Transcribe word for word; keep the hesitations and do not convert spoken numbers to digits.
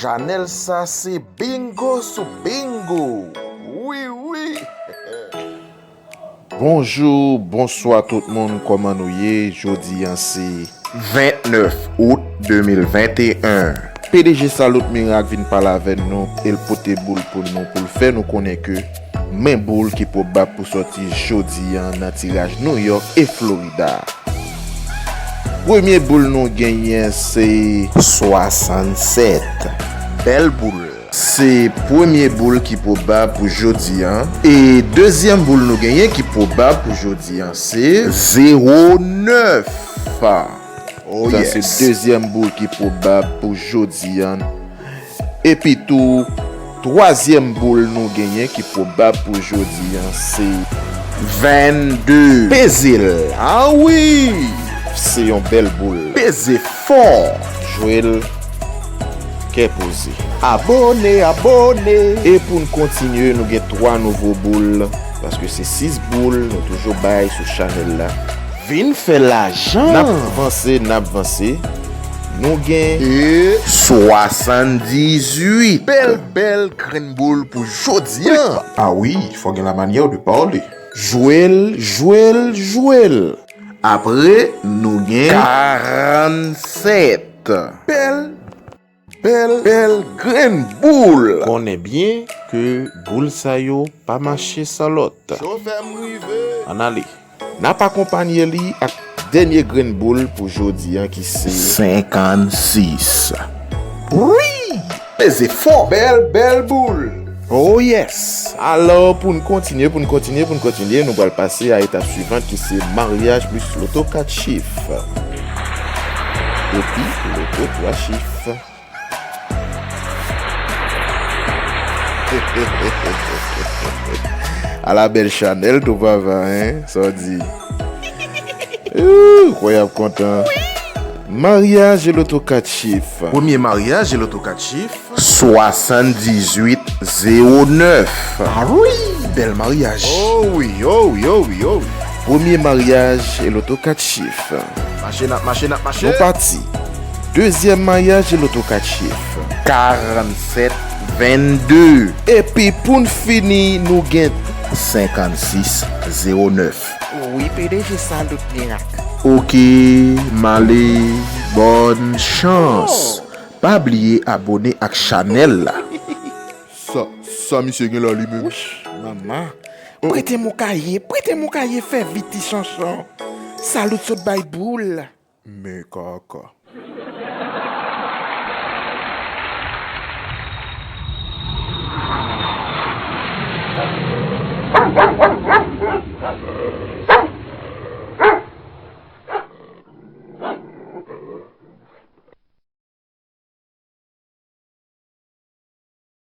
Chanèl sa se bingo sou bingo. Wi, wi. Bonjou, bonswa tout moun, kòman nou ye? Jodi a se vennèf out de mil venteyen. P D G Salut Miracle vin pale avè nou e l pote boul pou nou, pou l fè nou konnen ke men boul ki pwobab pou sòti jodi a nan tiraj New York e Florida. Premye boul nou genyen se swasannsèt. Bèl boul. Se premye boul ki pwobab pou jodi a. E dezyèm boul nou genyen ki pwobab pou jodi a se zewo nèf. Oh, sa se yes. Dezyèm boul ki pwobab pou jodi a. Epi tou, twazyèm boul nou genyen ki pwobab pou jodi a se vennde. Peze l. Ah wi! Se yon bèl boul. Peze fò. Jwe l kè poze. Abone, abone. E pou n kontinye, nou gen twa nouvo boul, paske se sis boul nou toujou bay sou chanèl la. Vin fè lajan. N ap vanse, n ap vanse. Nou gen e swasanndizuit. Bèl, bèl grenn boul pou jodi a. Ah wi, fò gen la manyè de pale. Jwe l, jwe l, jwe l. Apre, nou gen karannsèt. Bèl, bèl, bèl grenn boul. Konnen byen ke boul sa yo pa mache san lòt. Chofè m rive. Ann ale. N ap akonpanye li ak dènye grenn boul pou jodi a ki se senkannsis. Wi! Peze fò. Bèl, bèl boul. Oh yes! Alò, pou n kontinye, pou n kontinye, pou n kontinye, nou pral pase a etap swivan ki se maryaj plis loto kat chif. Epi loto twa chif. Ala bèl chanèl tou papa, hein? Sa w di? Ooh, kwè y ap kontan. Maryaj e loto kat chif. Premye maryaj e loto kat chif. Swasanndizuit zewo nèf. Ah wi, bèl maryaj. Oh wi, oh wi, oh wi, oh wi. Premye maryaj e loto kat chif. Mache, n ap mache, n ap mache. Nou pati. Dezyèm maryaj e loto kat chif. Karannsèt vennde. Epi pou n fini, nou gen senkannsis zewo nèf. Wi, P D G Salut Miracle. Oke, m ale, bòn chans. Oh. Pa bliye abone ak chanèl la. Sa, sa misye gen la li menm? Wouch, manman. Oh. Prete m yon kaye, prete m yon kaye, fè vit ti chanchon. Salut sot bay boul. Men kaka.